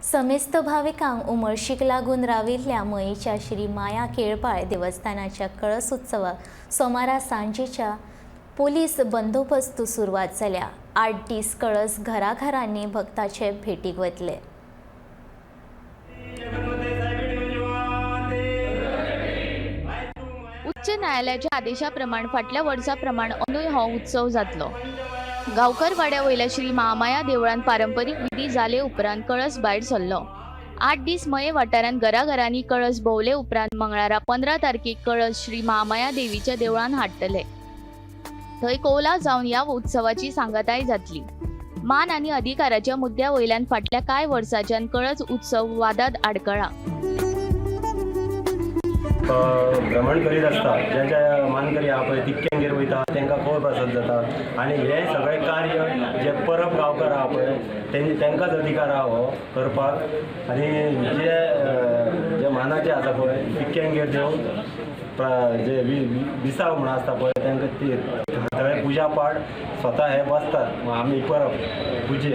समेस्त भाविकांक उमळशीक लागून राविल्ल्या मयेच्या श्री माया केळबाय देवस्थानाच्या कळस उत्सवाक सोमारा सांजेच्या पोलीस बंदोबस्त सुरवात जाल्या. 8 दीस कळस घराघरांनी भक्ताचे भेटीक वतले. उच्च न्यायालयाच्या आदेशा प्रमाण फाटल्या वर्सा प्रमाण अंदूय हो उत्सव जातलो. गांवकर वाड्या वयल्या श्री महामाया देवळांत पारंपरीक विधी जाले उपरांत कळस भायर सरलो. 8 दीस मये वाठारांत घराघरांनी कळस भोंवले उपरांत मंगळारा 15 तारखेक कळस श्री महामाया देवीच्या देवळांत हाडटले. थंय कोवला जावन ह्या उत्सवाची सांगाताय जातली. मान आनी अधिकाराच्या मुद्द्या वयल्यान फाटल्या कांय वर्सांच्यान कळस उत्सव वादांत आडकळा. भ्रमण करीत आसता. ज्यांच्या मानकरी आहा पळय तिक्क्यांगेर वयता, तांकां कौल प्रसाद जाता आनी हें सगळें कार्य जे परब गांवकार आहा पळय तेंकांच अधिकार आहा हो करपाक. आनी जे जे मानाचे आसा पळय तिक्क्यांगेर देव जे विसाव म्हणून आसता पळय तांकां ती थंय पुजा पाठ स्वता हे बसतात. आमी परब पुजे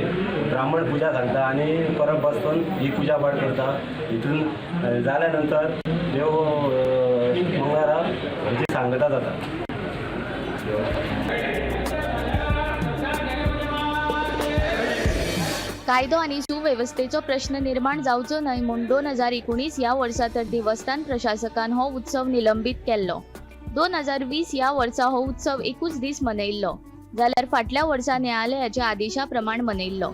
ब्राह्मण पुजा सांगता आनी परब बसून ही पुजा पाठ करता. हितून जाल्या नंतर देव मंगळारा हेची सांगता जाता. कायदो आनी सुवेवस्थेचो प्रश्न निर्माण जावचो न्हय म्हूण 2019 ह्या वर्सा तर देवस्थान प्रशासकान हो उत्सव निलंबीत केल्लो. 2020 ह्या वर्सा हो उत्सव एकूच दीस मनयल्लो, जाल्यार फाटल्या वर्सा न्यायालयाच्या आदेशा प्रमाण मनयल्लो.